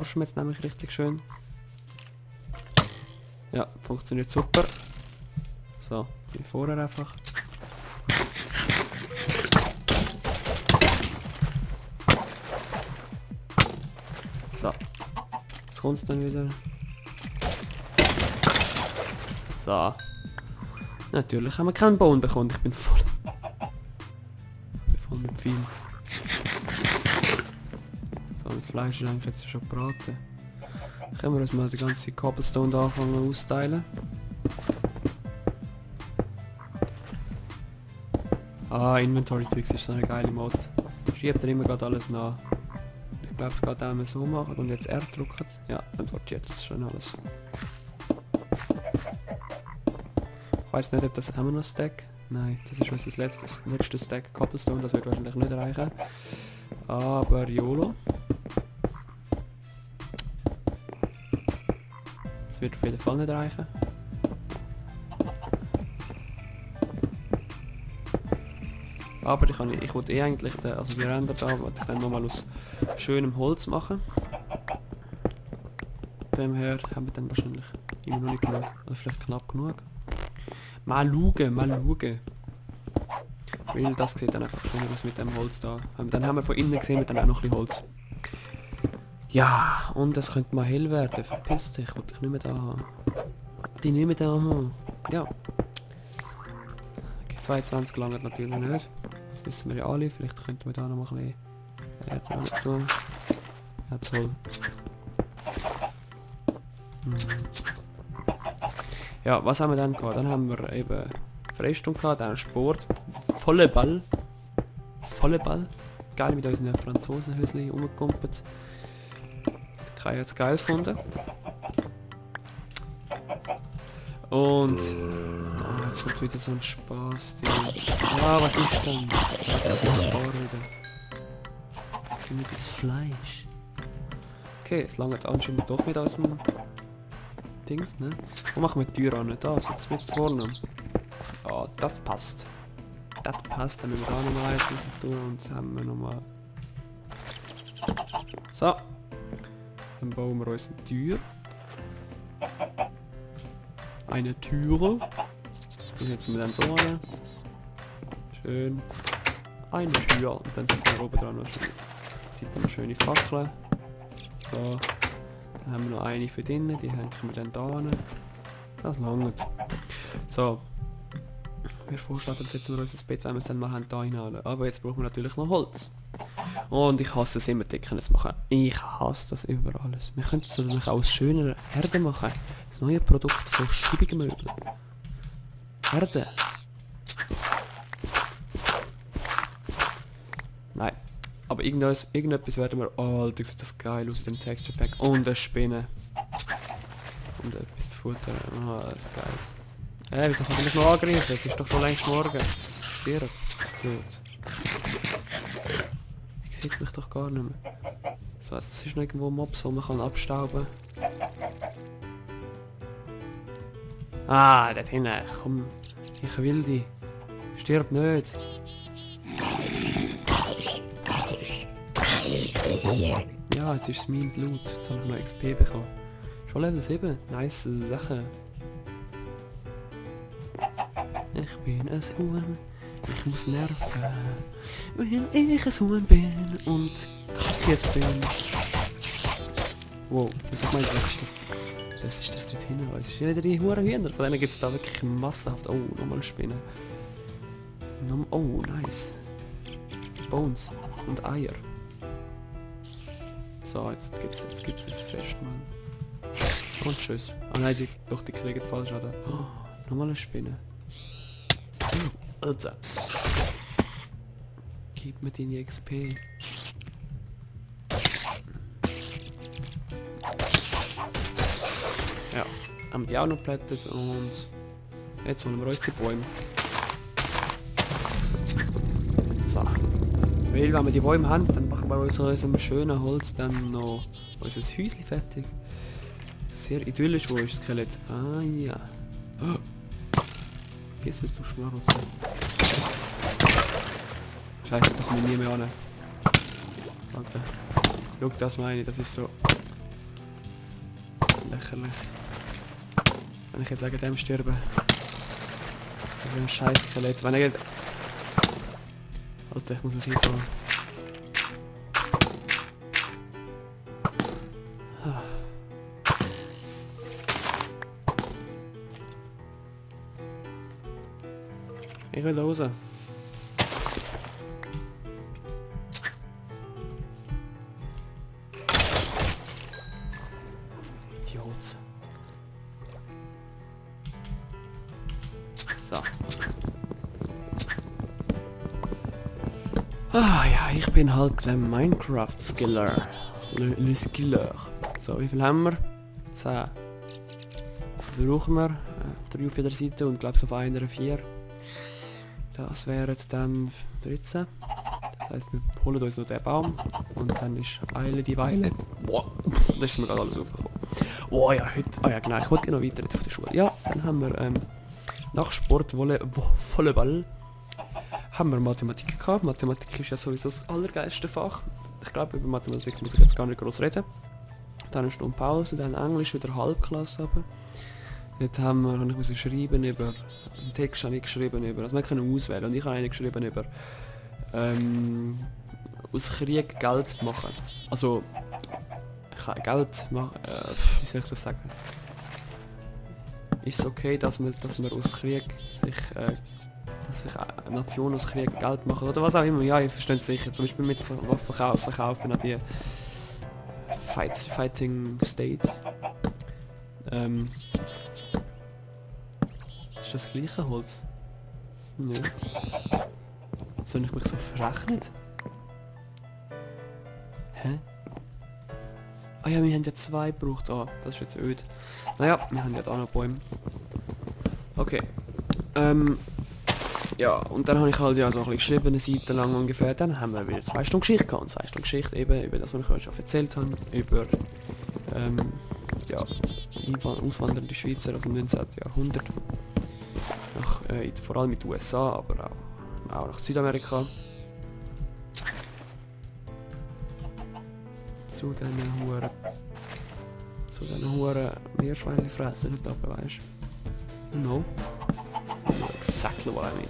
forschen wir jetzt nämlich richtig schön. Ja, funktioniert super. So, wie vorher einfach. So, jetzt kommt es dann wieder. So. Natürlich haben wir keinen Boden bekommen, ich bin voll mit viel. So, das Fleisch ist eigentlich jetzt schon gebraten. Können wir uns mal die ganze Cobblestone da anfangen austeilen. Ah, Inventory Twix ist so eine geile Mod. Schiebt er immer gerade alles nach. Ich glaube, es geht auch mal so machen und jetzt R drücken. Ja, dann sortiert das schon alles. Ich weiß nicht, ob das immer noch Stack. Nein, das ist unser letztes Stack Cobblestone, das wird wahrscheinlich nicht reichen. Aber YOLO. Das wird auf jeden Fall nicht reichen. Aber ich wollte eigentlich, also die Ränder da, wollte ich dann nochmal aus schönem Holz machen. Dem her haben wir dann wahrscheinlich immer noch nicht genug, oder vielleicht knapp genug. Mal schauen, mal schauen. Weil das sieht dann einfach schön aus mit dem Holz da. Dann haben wir von innen gesehen, mit dann auch noch ein bisschen Holz. Ja, und es könnte mal hell werden. Verpiss dich, ich will dich nicht mehr da haben. Die nicht mehr da haben. Ja. Okay, 22 langt natürlich nicht. Das wissen wir ja alle. Vielleicht könnten wir da noch mal ein bisschen tun. Ja, toll. Ja, was haben wir dann gehabt? Dann haben wir eben Freistung gehabt, dann Sport, Volleyball. Geil mit unseren Franzosenhöschen rumgekumpelt. Kai hat es geil gefunden. Und jetzt kommt wieder so ein Spaß. Ah, was ist denn? Das ist noch wieder. Gib mir das Fleisch. Okay, es langt anscheinend doch mit unserem Dings, ne? Wo machen wir die Tür an? Da, sitzt mit vorne. Ja, das passt. Das passt, dann müssen wir da nochmal eins müssen tun und haben wir nochmal. So. Dann bauen wir uns eine Tür. Eine Türe. Die setzen wir dann so an. Schön. Eine Tür. Und dann setzen wir oben dran noch schön. Zieht eine schöne Fackel. So. Dann haben wir noch eine für drinnen, die hängen wir dann da hin. Das langt. So. Wir vorschlagen, dann setzen wir uns das Bett, wenn wir es dann mal da hinein. Aber jetzt brauchen wir natürlich noch Holz. Und ich hasse es immer dicker zu machen. Ich hasse das über alles. Wir könnten es natürlich auch aus schöner Erde machen. Das neue Produkt von Schiebigenmöbel. Erde. Nein. Aber irgendetwas werden wir... Oh, Alter, sieht das geil aus, dem Texture Pack. Und eine Spinne. Und etwas zu futtern. Oh, das ist geil. Wieso kann ich mich noch angreifen? Es ist doch schon längst morgen. Stirb. Gut. Ich sehe mich doch gar nicht mehr. So, jetzt ist noch irgendwo Mobs, wo man kann abstauben. Ah, dort hinten. Komm. Ich will die. Stirb nicht. Ja, jetzt ist es mein Blut. Jetzt habe ich noch XP bekommen. Schon Level 7. Nice Sache. Ich bin ein Huhn. Ich muss nerven. Wenn ich ein Huhn bin und Kaffees bin. Wow, ich meine, das ist das dort hinten. Es ist wieder die Huren Hühner. Von denen gibt es da wirklich massenhaft. Oh, nochmal Spinnen. Oh, nice. Bones und Eier. So, jetzt gibt's das Fest, Mann. Und tschüss. Ah nein, die kriegen falsch, oder? Oh, nochmal eine Spinne. Alter. Gib mir deine XP. Ja, haben die auch noch geplättet und jetzt holen wir uns die Bäume. So. Weil wenn wir die Bäume haben, dann machen wir aus unserem schönen Holz dann noch unser Häuschen fertig. Sehr idyllisch, wo ist das Skelett? Ah ja. Oh. Vergiss es, du Schmarotzer. Scheiße, das kommt nie mehr an. Alter. Schau, das meine ich, das ist so... Lächerlich. Wenn ich jetzt wegen dem sterbe. Wegen dem scheiß Skelett. Wenn ich jetzt... Alter, ich muss mich hinbauen. Ich will raus. Idiot. So. Ah ja, ich bin halt der Minecraft-Skiller. Le Skiller. So, wie viel haben wir? 10. Brauchen wir 3 auf jeder Seite und glaube auf einer 4. Das wären dann 13. Das heisst, wir holen uns noch den Baum und dann ist Eile die Weile. Boah, da ist mir gerade alles aufgekommen. Oh ja, heute. Ah ja genau, ich wollte noch weiter auf der Schule. Ja, dann haben wir nach Sport Volleyball haben wir Mathematik gehabt. Mathematik ist ja sowieso das allergeilste Fach. Ich glaube, über Mathematik muss ich jetzt gar nicht groß reden. Dann eine Stunde Pause, dann Englisch wieder Halbklasse runter. Dort habe ich schreiben über, einen Text habe ich geschrieben über, also wir können auswählen und ich habe einen geschrieben über aus Krieg Geld machen. Also, ich kann Geld machen, wie soll ich das sagen? Ist es okay, dass man aus Krieg sich, dass sich eine Nation aus Krieg Geld macht oder was auch immer, ja, ihr versteht es sicher, zum Beispiel mit Waffen verkaufen an die Fighting States. Ist das gleiche Holz? Nö. Soll ich mich so verrechnen? Hä? Ah ja, wir haben ja 2 gebraucht. Ah, das ist jetzt öd. Naja, wir haben ja da noch Bäume. Okay. Ja, und dann habe ich halt ja so ein bisschen geschrieben, eine Seite lang ungefähr. Dann haben wir wieder 2 Stunden Geschichte gehabt. Und 2 Stunden Geschichte eben, über das, was ich euch schon erzählt habe. Über, ja, auswandernde Schweizer aus dem 19. Jahrhundert. Vor allem in den USA, aber auch nach Südamerika. Zu diesen Huren Meerschweinchen fressen nicht aber, weißt du? No. You know exactly what I mean.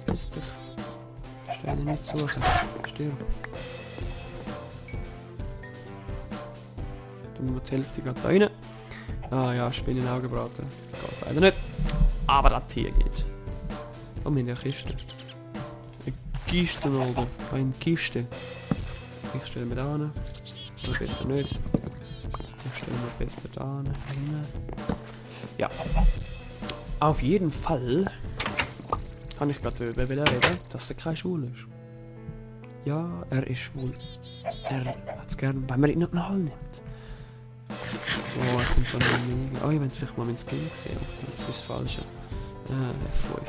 Lass dich. Steine nicht suchen. Stirb. Tun wir die Hälfte gerade da rein. Ah ja, Spinnenaugen braten. Geht leider nicht. Aber das hier geht. Oh, wir haben ja Kiste. Eine Kiste, Alter. Eine Kiste. Ich stelle mir da hin. Oder besser nicht. Ich stelle mir besser da hin. Ja. Auf jeden Fall kann ich gerade darüber reden, dass er keine Schule ist. Ja, er ist schwul. Er hat es gern, weil man ihn nicht nach Hause nimmt. Oh, ich bin so ein oh, ich möchte vielleicht mal meinen Skin gesehen. Das ist das Falsche. F5.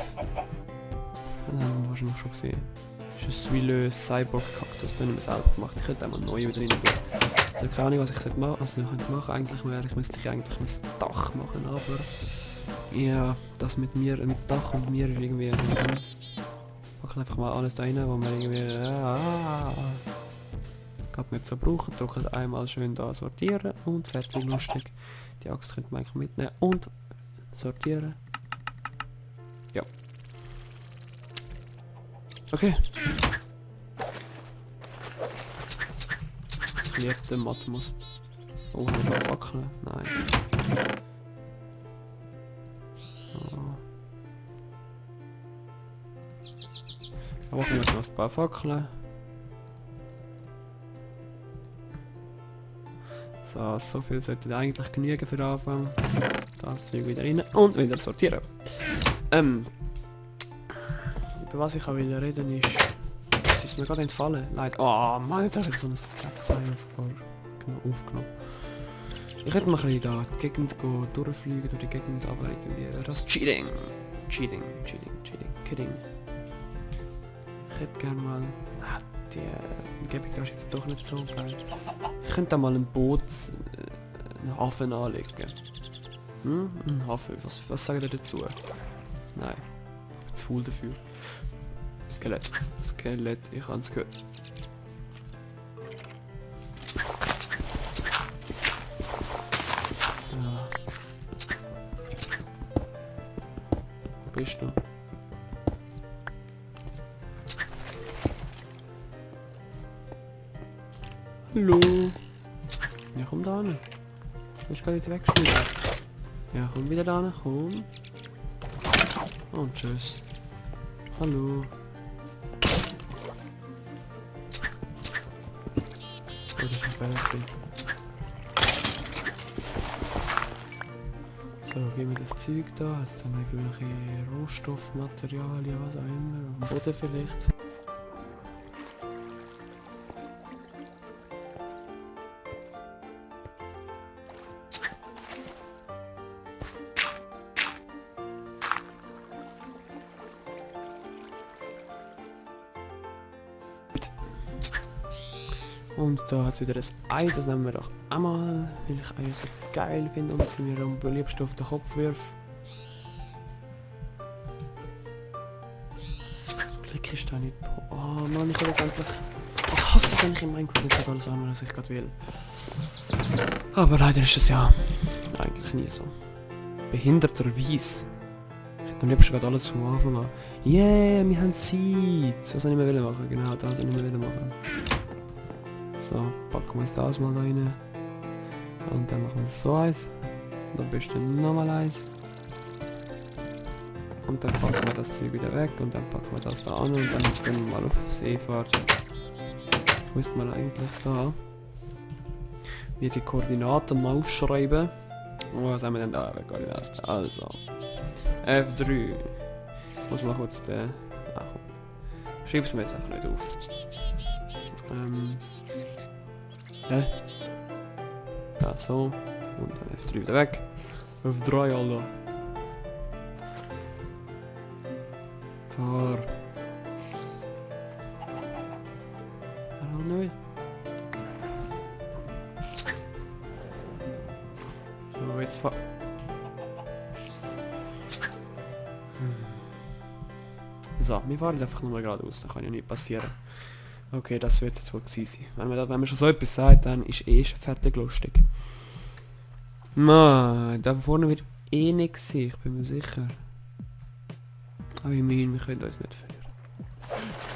Das haben wir wahrscheinlich schon gesehen. Das ist ein Swileux Cyborg Kaktus, den habe ich selber gemacht. Ich könnte auch mal neu wieder rein tun. Ich habe keine Ahnung, was ich machen könnte. Eigentlich müsste ich eigentlich mein Dach machen, aber ja, das mit Dach und mir ist irgendwie so. Ich mache einfach mal alles da rein, wo man irgendwie gerade nicht so brauchen. Drückt einmal schön da sortieren und fertig, lustig. Die Axt könnte man eigentlich mitnehmen und sortieren. Ja. Okay. Ich liebe den Matmus. Oh, haben wir schon Fackeln? Nein. Oh. Aber machen wir jetzt noch ein paar Fackeln. So viel sollte eigentlich genügen für den Anfang. Das Zeug wieder rein und wieder sortieren. Über was ich auch will reden ist... Es ist mir gerade entfallen. Leider. Oh Mann, jetzt habe ich so ein Drecksei aufgenommen. Ich hätte mal ein bisschen da die Gegend durchfliegen, durch die Gegend, aber irgendwie... Das ist Cheating. Cheating. Kidding. Ich hätte gerne mal... Die Umgebung da ist jetzt doch nicht so geil. Ich könnte da mal ein Boot, einen Hafen anlegen. Ein Hafen, was sagt ihr dazu? Nein, ich bin zu faul dafür. Skelett, ich habe es gehört. bist du? Hallo? Ja, komm da hin. Du musst gar nicht wegschneiden. Ja, komm wieder da hin, komm. Und tschüss. Hallo. Oh, das ist ein Fehler gewesen. So, geben wir das Zeug da, jetzt dann irgendwelche Rohstoffmaterialien, was auch immer, am Boden vielleicht. Und da hat es wieder ein Ei, das nehmen wir doch einmal, weil ich Eier so geil finde und sie mir am liebsten auf den Kopf wirft. Klick ist da nicht. Oh Mann, ich will jetzt endlich. Ich hasse es, wenn ich in Minecraft nicht alles an, was ich gerade will. Aber leider ist es ja eigentlich nie so. Behinderterweise. Ich hätte am liebsten gerade alles vom Anfang an. Yeah, wir haben Seed. Was soll ich mehr machen? Genau, das soll ich mehr machen. So, packen wir uns das mal da rein. Und dann machen wir so eins. Und dann bestimmt nochmal eins. Und dann packen wir das Zeug wieder weg und dann packen wir das da an und dann gehen wir mal auf Seefahrt. Ich müsste mal eigentlich da mir die Koordinaten mal aufschreiben. Und was haben wir denn da? Koordinaten. Also F3. Ich muss mal kurz den. Ach, schreib es mir jetzt einfach nicht auf. Ja, so. Und dann F3 wieder weg. F3, Alter. Fahr. Hallo, neu. So, jetzt fahr. So, wir fahren einfach nur mal geradeaus, da kann ja nichts passieren. Okay, das wird jetzt wohl gewesen sein. Wenn man schon so etwas sagt, dann ist eh schon fertig lustig. Nein, da vorne wird eh nichts sein, ich bin mir sicher. Aber ich meine, wir können uns nicht verlieren.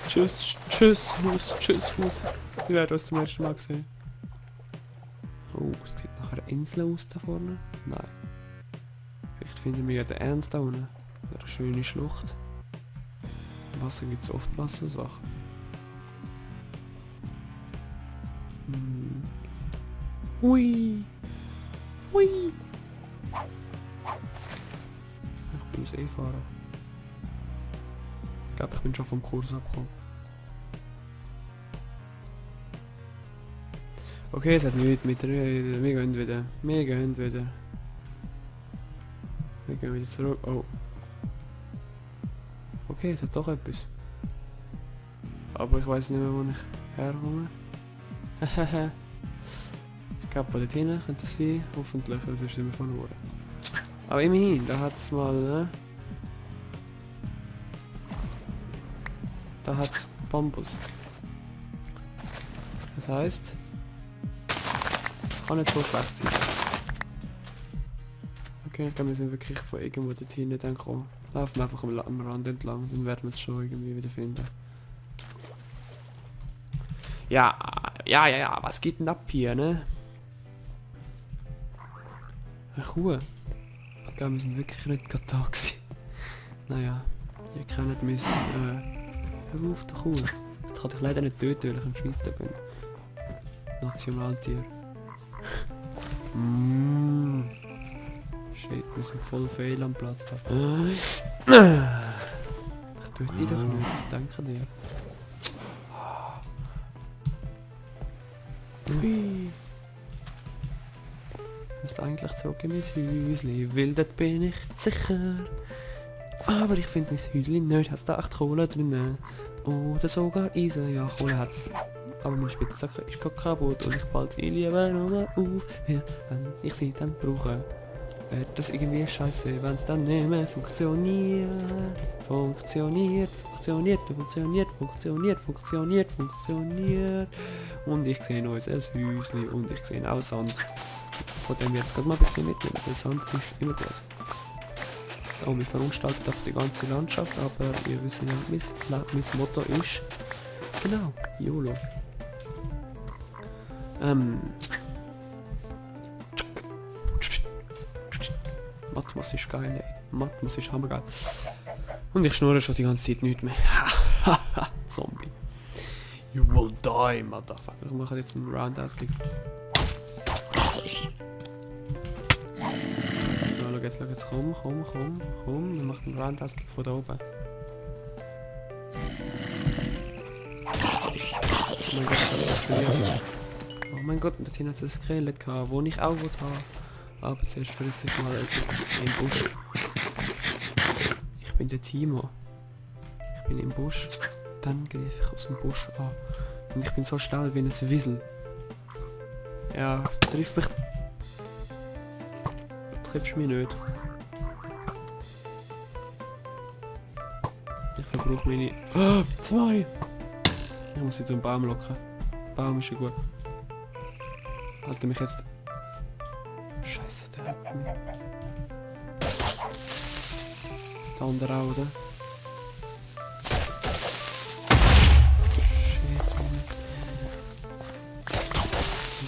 Tschüss, tschüss, Haus, tschüss, Haus. Wir werden uns zum ersten Mal sehen. Oh, es sieht nach einer Insel aus da vorne. Nein. Vielleicht finden wir ja den Ernst da unten. Oder eine schöne Schlucht. Im Wasser gibt es oft Wassersachen. Hui! Hui! Ich bin Seefahrer. Ich glaube, ich bin schon vom Kurs abgekommen. Okay, es hat nichts mit reden. Wir gehen wieder. Wir gehen wieder. Wir gehen wieder zurück. Oh. Okay, es hat doch etwas. Aber ich weiß nicht mehr, wo ich herkomme. Hahaha. Ich glaube, von dort hinten könnte es sein. Hoffentlich, das ist immer verloren. Aber immerhin, da hat es mal, ne? Da hat es Bambus. Das heisst, es kann nicht so schlecht sein. Okay, ich glaube, wir sind wirklich von irgendwo dort hinten dann gekommen. Laufen wir einfach am Rand entlang, dann werden wir es schon irgendwie wieder finden. Ja, was geht denn ab hier, ne? Eine Kuh. Ich glaube, wir sind wirklich nicht gerade da gewesen. Naja, ihr kennt mein hör auf, der Kuh. Das kann ich leider nicht töten, weil ich in der Schweiz bin. Nationaltier. Shit, wir sind voll fehl am Platz da. Ich töte dich doch nicht, das denken die. Ui. Ich müsste eigentlich zurück in mein Häuschen, weil dort bin ich sicher. Aber ich finde mein Häuschen nicht, hat's da echt Kohle drin. Oder sogar Eisen, ja Kohle hat's. Aber meine Spitzhacke ist gerade kaputt und ich behalte die Liebe nochmal auf. Ja, wenn ich sie dann brauche, wird das irgendwie scheiße, wenn es dann nicht mehr funktioniert. Funktioniert. Und ich sehe unser Häuschen und ich sehe auch Sand. Von dem wir jetzt gerade mal ein bisschen mitnehmen, weil Sand ist immer gut. Oh, wir verunstalten auf die ganze Landschaft, aber ihr wisst ja, mein Motto ist, genau, YOLO. Matmos ist geil, ey. Matmos ist hammergeil. Und ich schnurre schon die ganze Zeit nicht mehr. Hahaha, Zombie. You will die, motherfucker. Ich mache jetzt einen Roundhouse-Kick. So, schau jetzt, komm. Wir machen einen Roundhouse-Kick von da oben. Oh mein Gott, da hinten hat es ein Skelett gehabt, wo ich auch habe. Aber zuerst frisse ich mal etwas im Busch. Ich bin der Timo. Ich bin im Busch. Dann greife ich aus dem Busch an. Und ich bin so schnell wie ein Wiesel. Ja, triff mich. Du triffst mich nicht. Ich verbrauche meine... Oh, 2! Ich muss jetzt einen Baum locken. Baum ist ja gut. Halte mich jetzt... Scheiße, der hat mich. Der andere auch, oder? Shit, Mann.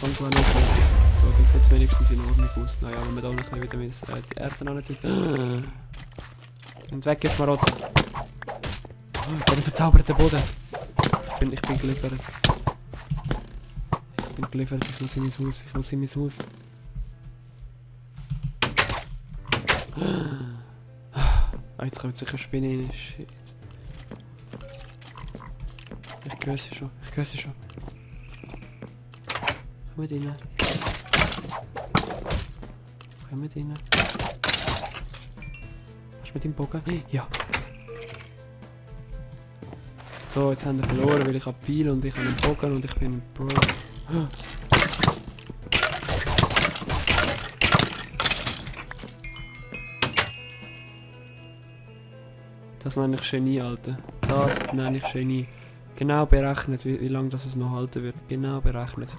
Und dann nicht läuft. So, dann sieht es wenigstens in Ordnung aus. Naja, wenn wir da noch wieder die Erde an und weg ist Marotz. Der verzauberte Boden. Ich bin geliefert. Ich muss in mein Haus. Ah, jetzt kommt sicher eine Spinne rein. Shit. Ich höre sie schon. Komm mit rein. Hast du mit dem Bogen? Ja. So, jetzt haben wir verloren, weil ich habe viel und ich habe einen Bogen und ich bin Bro. Das nenne ich Genie, Alter. Das nenne ich Genie. Genau berechnet, wie lange das es noch halten wird. Genau berechnet.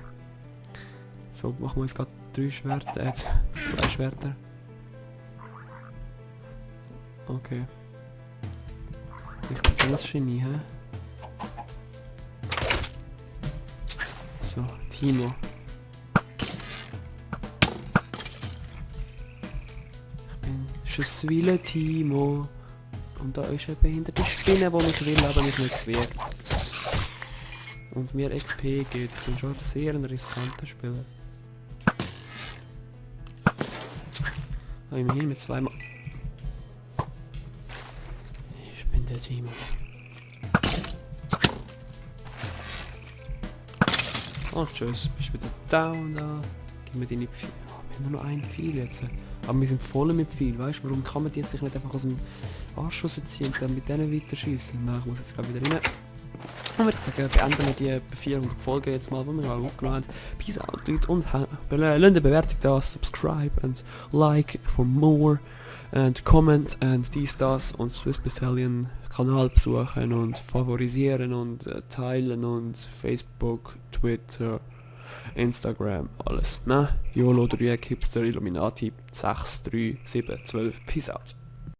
So, machen wir jetzt gerade 2 Schwerter. Okay. Ich bin so ein Genie, hä? So, Timo. Ich bin Schwille Timo. Und da ist eine behinderte Spinne, die mich will, aber mich nicht kriegt. Und mir XP gibt. Ich bin schon sehr ein riskanter Spieler. Aber immerhin mit 2 Mal. Ich bin der Timo. Oh tschüss, bist wieder down da. Gib mir deine Pfeile. Oh, wir haben nur noch einen Pfeil jetzt. Aber wir sind voll mit Pfeil, weißt du? Warum kann man die jetzt nicht einfach aus dem Arsch rausziehen und dann mit denen weiter schiessen? Nein, ich muss jetzt gerade wieder rein. Und würde ich sagen, beenden wir die 400 Folgen jetzt mal, die wir mal aufgenommen haben. Peace out, Leute, und lasst eine Bewertung da, subscribe and like for more and comment and das und Swiss Battalion Kanal besuchen und favorisieren und teilen und Facebook, Twitter, Instagram, alles, ne? YOLO, Dreieck, Hipster, Illuminati, 6, 3, 7, 12, Peace out.